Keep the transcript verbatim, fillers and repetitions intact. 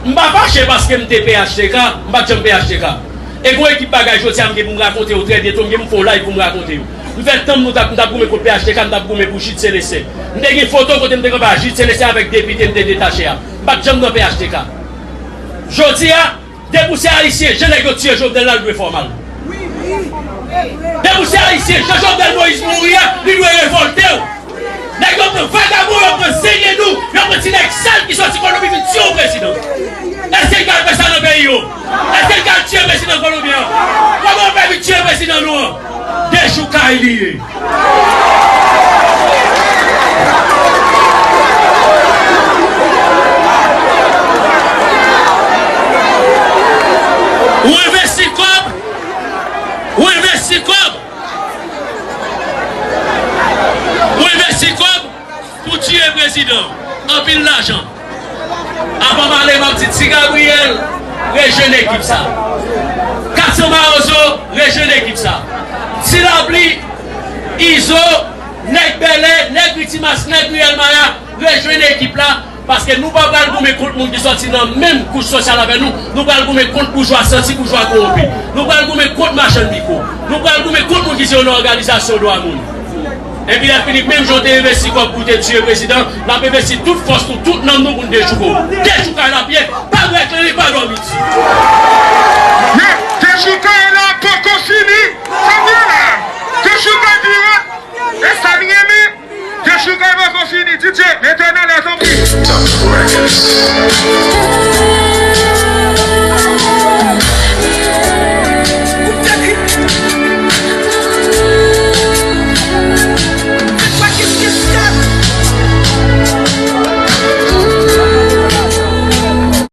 M pa fache paske m te P H T K, m pa t janm P H T K. E gon ekip bagay jodi a m gen pou m rakonte yo trè byento, m gen pou m fè yon live pou m rakonte yo. M fè tan m nou t ap, m t ap goumen kont P H T K, m t ap goumen pou Jude Célestin. M te gen foto kote m te kanpe a Jude Célestin avèk depite m te detache a. M pa t janm nan P H T K. Jodi a, depi w se ayisyen, jan nèg yo tiye Jovenel la, l dwe fè w mal. Depi w se ayisyen, jan Jovenel Moïse mouri a, li dwe revòlte w. Nèg yo pran vagabon, yo pran zenyen nou, yo pran ti nèg sal ki sòti Kolonbi vin tiye yon prezidan. Èske n ka fè sa nan peyi yo? Èske n ka tiye prezidan Kolonbi an? Kòman yo fè vin tiye prezidan nou an? Dechoukay li ye. Ou envesti kòb, ou envesti kòb, ou envesti kòb pou tiye prezidan. Anpil lajan. Avan m ale, m ap di Ti Gabriel, rejwenn ekip sa. Kasan Mawozo, rejwenn ekip sa. Ti Lapli, Izo, nèg Bèlè, nèg Ritimas, nèg Riyèl Maya, rejwenn ekip la, paske nou pa pral goumen kont moun ki sòti nan menm kouch sosyal avè nou, nou pral goumen kont boujwa santi, boujwa kowonpi. Nou pral goumen kont machann mikwo. Nou pral goumen kont moun ki se yon òganizasyon dwa moun. Epi lè fini, menm jan w te envesti kòb pou w te tiye prezidan, n ap envesti tout fòs nou, tout nanm nou pou n dechouke w. Dechoukay l ap ye, pa bwè kleren, pa dòmi di. Men, dechoukay la poko fini. Sa m di w la, dechoukay pi rèd. E sa n renmen, dechoukay poko fini. D J, mete nan lè, tanpri.